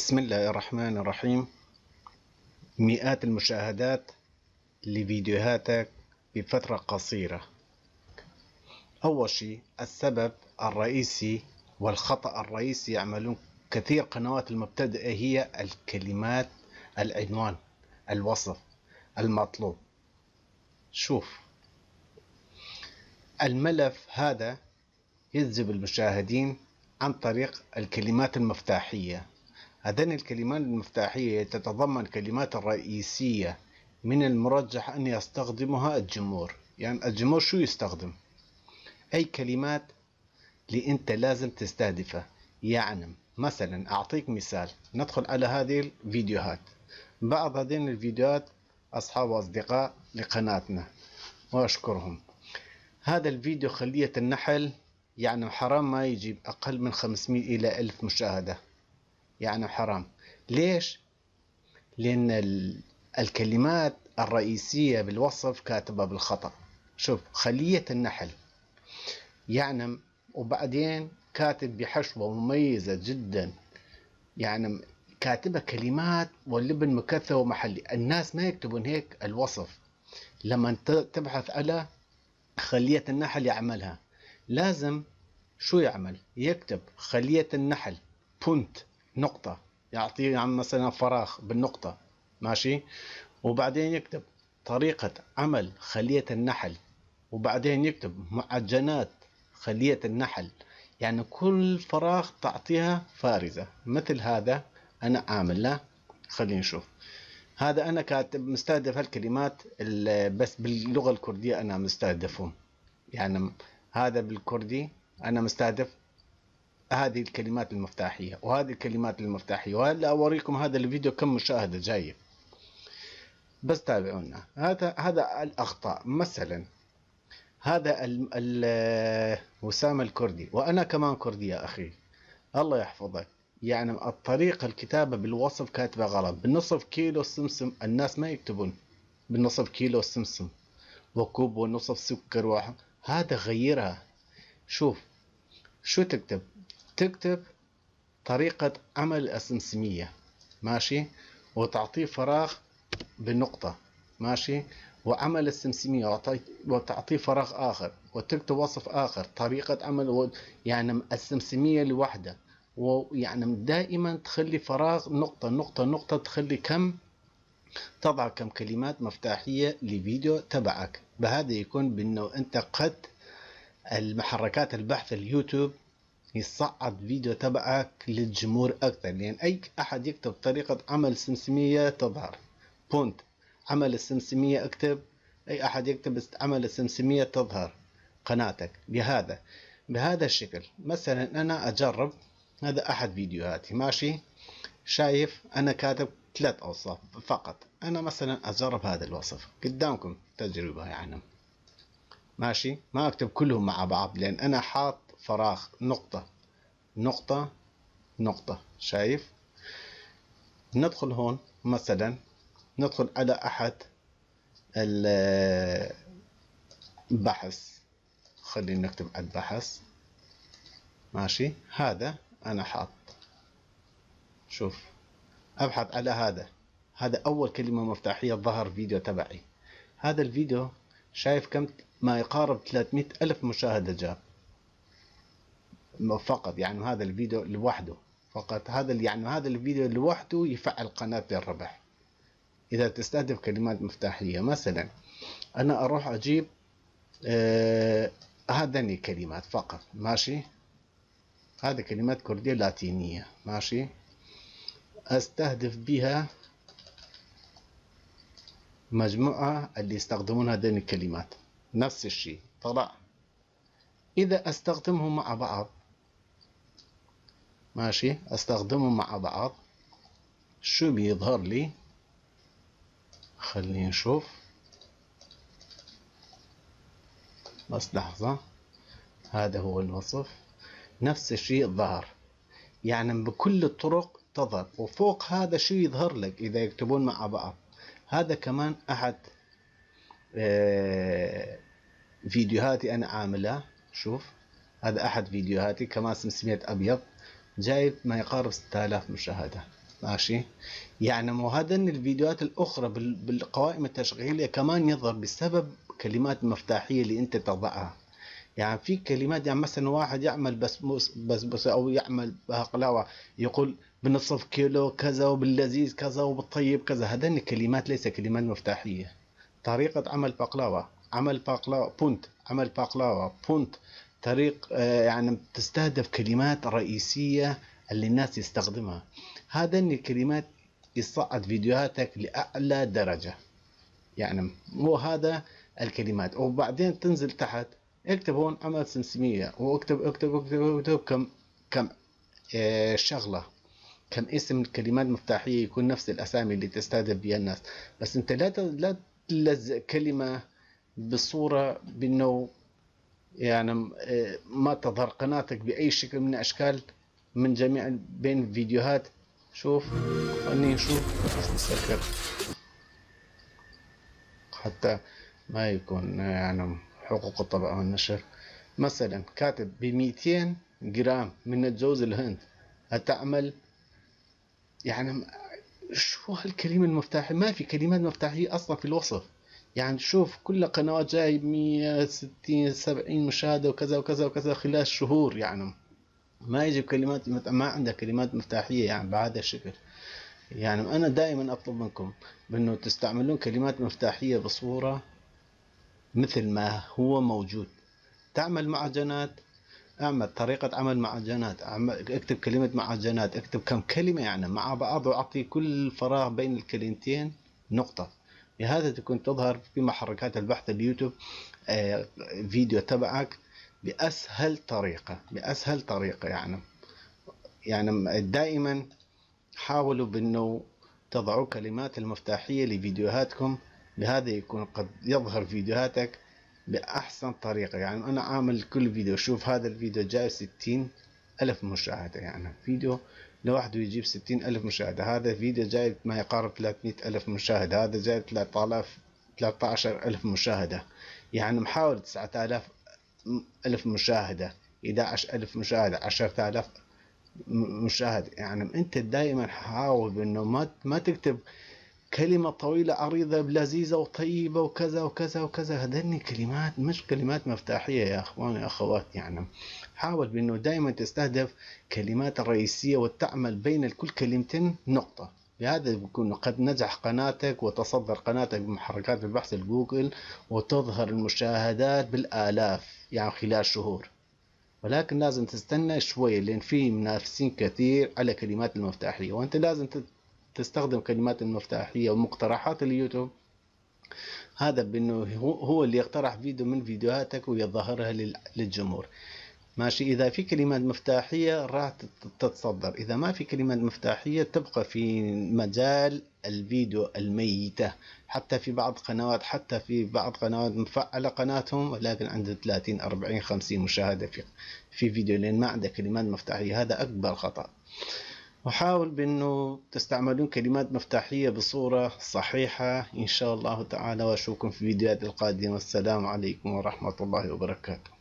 بسم الله الرحمن الرحيم. مئات المشاهدات لفيديوهاتك بفترة قصيرة. أول شيء السبب الرئيسي والخطأ الرئيسي يعملون كثير قنوات المبتدئة هي الكلمات، العنوان، الوصف المطلوب. شوف الملف هذا يجذب المشاهدين عن طريق الكلمات المفتاحية. هذين الكلمات المفتاحية تتضمن الكلمات الرئيسية من المرجح أن يستخدمها الجمهور. يعني الجمهور شو يستخدم؟ أي كلمات اللي أنت لازم تستهدفها. يعني مثلا أعطيك مثال، ندخل على هذه الفيديوهات. بعض هذين الفيديوهات أصحاب وأصدقاء لقناتنا وأشكرهم. هذا الفيديو خلية النحل، يعني حرام ما يجيب أقل من 500 إلى 1000 مشاهدة، يعني حرام. ليش؟ لأن الكلمات الرئيسية بالوصف كاتبة بالخطأ. شوف خلية النحل، يعني وبعدين كاتب بحشوة مميزة جدا، يعني كاتبة كلمات واللبن مكثف ومحلي. الناس ما يكتبون هيك الوصف. لما تبحث على خلية النحل يعملها، لازم شو يعمل؟ يكتب خلية النحل بونت نقطة، يعطيه مثلا فراغ بالنقطة، ماشي، وبعدين يكتب طريقة عمل خلية النحل، وبعدين يكتب معجنات خلية النحل. يعني كل فراغ تعطيها فارزة. مثل هذا أنا عامل له، خلينا نشوف. هذا أنا كاتب مستهدف هالكلمات بس باللغة الكردية أنا مستهدفهم. يعني هذا بالكردي أنا مستهدف هذه الكلمات المفتاحية وهذه الكلمات المفتاحية. وهلا أوريكم هذا الفيديو كم مشاهدة جاية، بس تابعونا. هذا الأخطاء. مثلا هذا وسام الكردي، وأنا كمان كردي يا أخي، الله يحفظك. يعني الطريقة الكتابة بالوصف كاتبة غلط. بالنصف كيلو سمسم، الناس ما يكتبون بالنصف كيلو سمسم وكوب ونصف سكر واحد، هذا غيرها. شوف شو تكتب؟ تكتب طريقة عمل السمسمية، ماشي، وتعطيه فراغ بالنقطة، ماشي، وعمل السمسمية وتعطيه فراغ آخر، وتكتب وصف آخر، طريقة عمل يعني السمسمية لوحدها. ويعني دائما تخلي فراغ نقطة نقطة نقطة، تخلي كم، تضع كم كلمات مفتاحية لفيديو تبعك. بهذا يكون بأنه أنت قد المحركات البحث اليوتيوب يصعد فيديو تبعك للجمهور أكثر، لأن أي أحد يكتب طريقة عمل سمسمية تظهر بونت عمل السمسمية، اكتب أي أحد يكتب عمل السمسمية تظهر قناتك بهذا الشكل. مثلا أنا أجرب، هذا أحد فيديوهاتي، ماشي، شايف أنا كاتب 3 أوصاف فقط. أنا مثلا أجرب هذا الوصف قدامكم تجربة، يعني ماشي، ما أكتب كلهم مع بعض لأن أنا حاط فراغ نقطة نقطة نقطة، شايف. ندخل هون مثلا، ندخل على أحد البحث، خلينا نكتب على البحث، ماشي. هذا أنا حاط، شوف أبحث على هذا، هذا أول كلمة مفتاحية ظهر فيديو تبعي. هذا الفيديو شايف كم، ما يقارب 300 ألف مشاهدة جاب فقط. يعني هذا الفيديو لوحده فقط، هذا يعني هذا الفيديو لوحده يفعل قناة للربح إذا تستهدف كلمات مفتاحية. مثلا أنا أروح أجيب هذني كلمات فقط، ماشي، هذه كلمات كردية لاتينية، ماشي، أستهدف بها مجموعة اللي يستخدمون هذين الكلمات. نفس الشيء طلع، إذا أستخدمهم مع بعض، ماشي، أستخدمهم مع بعض، شو بيظهر لي؟ خلينا نشوف، بس لحظة. هذا هو الوصف، نفس الشيء ظهر. يعني بكل الطرق تظهر، وفوق هذا شو يظهر لك إذا يكتبون مع بعض. هذا كمان أحد فيديوهاتي أنا عاملها. شوف هذا أحد فيديوهاتي كمان سمسمية أبيض، جايب ما يقارب 6000 مشاهدة. ماشي. يعني مو هذا الفيديوهات الأخرى بالقوائم التشغيلية كمان يظهر بسبب كلمات مفتاحية اللي أنت تضعها. يعني في كلمات، يعني مثلا واحد يعمل بسبوسة أو يعمل بقلاوة، يقول بنصف كيلو كذا وباللذيذ كذا وبالطيب كذا، هذين الكلمات ليس كلمات مفتاحية. طريقة عمل بقلاوة، عمل بقلاوة بونت، عمل بقلاوة بونت، طريق، يعني تستهدف كلمات رئيسية اللي الناس يستخدمها. هذين الكلمات يصعد فيديوهاتك لأعلى درجة، يعني مو هذا الكلمات. وبعدين تنزل تحت اكتب هون عمل سمسمية، واكتب اكتب اكتب اكتب كم، شغلة، كم اسم الكلمات المفتاحية، يكون نفس الأسامي اللي تستهدف بها الناس. بس أنت لا تلزق كلمة بصورة بأنه ما تظهر قناتك بأي شكل من الأشكال من جميع بين الفيديوهات. شوف، خليني نشوف، بس نسكر حتى ما يكون حقوق الطبع والنشر. مثلا كاتب بميتين جرام من الجوز الهند هتعمل، شو هالكلمة المفتاحية؟ ما في كلمات مفتاحية أصلا في الوصف. شوف كل قنوات جايب 160 70 مشاهدة وكذا وكذا وكذا خلال شهور، ما يجيب كلمات، ما عندها كلمات مفتاحية بهذا الشكل. أنا دائما أطلب منكم بأنه تستعملون كلمات مفتاحية بصورة مثل ما هو موجود. تعمل معجنات، اعمل طريقة عمل معجنات، اكتب كلمة معجنات، اكتب كم كلمة مع بعض، وأعطي كل فراغ بين الكلمتين نقطة. بهذا تكون تظهر في محركات البحث اليوتيوب، فيديو تبعك بأسهل طريقة، بأسهل طريقة. دائما حاولوا بأنه تضعوا كلمات المفتاحية لفيديوهاتكم، بهذا يكون قد يظهر فيديوهاتك بأحسن طريقة. أنا عامل كل فيديو، شوف هذا الفيديو جاي 60,000 مشاهدة، فيديو لوحده يجيب 60,000 مشاهدة. هذا فيديو جايب ما يقارب 300,000 مشاهدة، هذا جايب 13,000 مشاهدة، محاول 9,000 ألف مشاهدة، 11,000 مشاهدة، 10,000 مشاهدة. أنت دائما حاول بأنه ما تكتب كلمة طويلة عريضة لذيذة وطيبة وكذا وكذا وكذا، هذني كلمات مش كلمات مفتاحية يا أخواني أخوات. حاول بأنه دائما تستهدف كلمات الرئيسية وتعمل بين كل كلمتين نقطة. بهذا بيكون قد نجح قناتك وتصدر قناتك بمحركات البحث الجوجل وتظهر المشاهدات بالآلاف خلال شهور. ولكن لازم تستنى شوي لأن في منافسين كثير على كلمات المفتاحية، وأنت لازم تستخدم كلمات المفتاحية ومقترحات اليوتيوب. هذا بأنه هو اللي يقترح فيديو من فيديوهاتك ويظهرها للجمهور. ماشي، إذا في كلمات مفتاحية راح تتصدر، إذا ما في كلمات مفتاحية تبقى في مجال الفيديو الميتة. حتى في بعض قنوات، حتى في بعض قنوات مفعلة قناتهم ولكن عندها 30 40 50 مشاهدة في فيديو لأن ما عندها كلمات مفتاحية. هذا أكبر خطأ. وحاول بأنه تستعملون كلمات مفتاحية بصورة صحيحة إن شاء الله تعالى، وأشوفكم في الفيديوهات القادمة. السلام عليكم ورحمة الله وبركاته.